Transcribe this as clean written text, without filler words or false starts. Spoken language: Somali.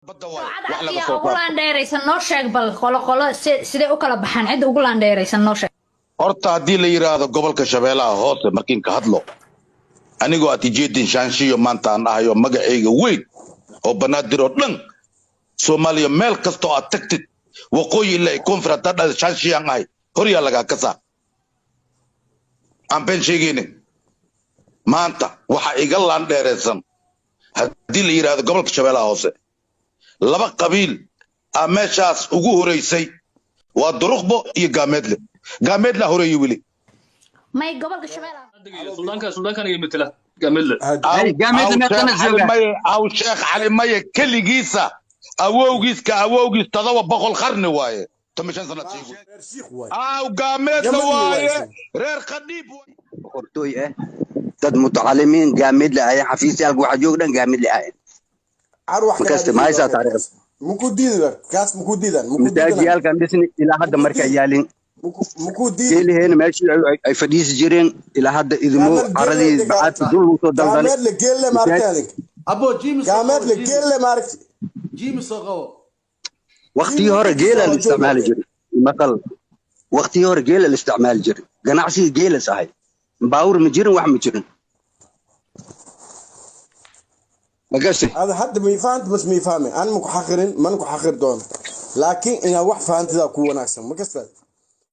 Badda waaye Cad wax laga yaa soo ugu saarto. Laandheeraysan noo sheeg bal, qolo qolo sidee u kala baxaan? Cidda ugu laandheeraysan noo sheeg. Horta haddii la yidhaahdo gobolka Shabeellaha Hoose, markiin ka hadlo anigoo aad ijeedin Shaanshiyo maanta aan ahayo, magacayga weyn oo Banaadir oo dhan, Soomaaliya meel kastoo aad tagtid, waqooyi ilaa koonfur, haddaad dhahdo Shaanshiyaan ahay, horyaa lagaa kasaa. Aan been sheegaynin, maanta waxaa iga laandheeraysan haddii la yidhaahdo gobolka Shabeellaha Hoose, laba qabiil aa meeshaas ugu horeysay, waa Duruqbo iyo Gaameedle. Gaameedlaa horeeyey weli. May, gobolka Shabeellaha. Suldaanka, suldaankan iga matala Gaameedle. Aw Gaameedle aw meeqana Sheekh Cali joogaa? Maye, aw Sheekh Cali Maye keligiisa awowgiiska awowgiis 700 qarni waaye, 15 sanad siigu Reer Shiikh waay. Aw Gaameedle Yamani waaye. Waay. Reer Qadhiib waaye. Boqortooy ah, dad mutacalimiin Gaamidle ahayn, xafiisyaalka waxa joog dhan Gaamidle ahayn. Car wax kale Markaas aad ma haysaa diidi taariikhda? Muku diidi kaas, muku diidan, muku diidan. Masaajiyaalkan dhisni ilaa hadda marka yaalin. Muku diidi. Geeliheena meeshii ay fadhiisi jireen ilaa hadda idimo Gaameed caradii geelle. Bacaadka dul lagu soo daldalay. Gaameedle geelle maaragtay adink? Abo Jimmy soo qabo. Gaameedle Jimmy. Geelle maaragtay? Jimmy soo qabo. Waqtigii hore geela la isticmaali jiray, maqal, waqtigii hore geela la isticmaali jiray, ganacsiga geelas ahay, baawur ma jirin, wax ma jirin, magasi. هذا حد ما يفهمت بس ما يفهمي انا مكو حقرين ما نكو حقر دون، laakiin inaad wax fahantidaa ku wanaagsan ma kastaad.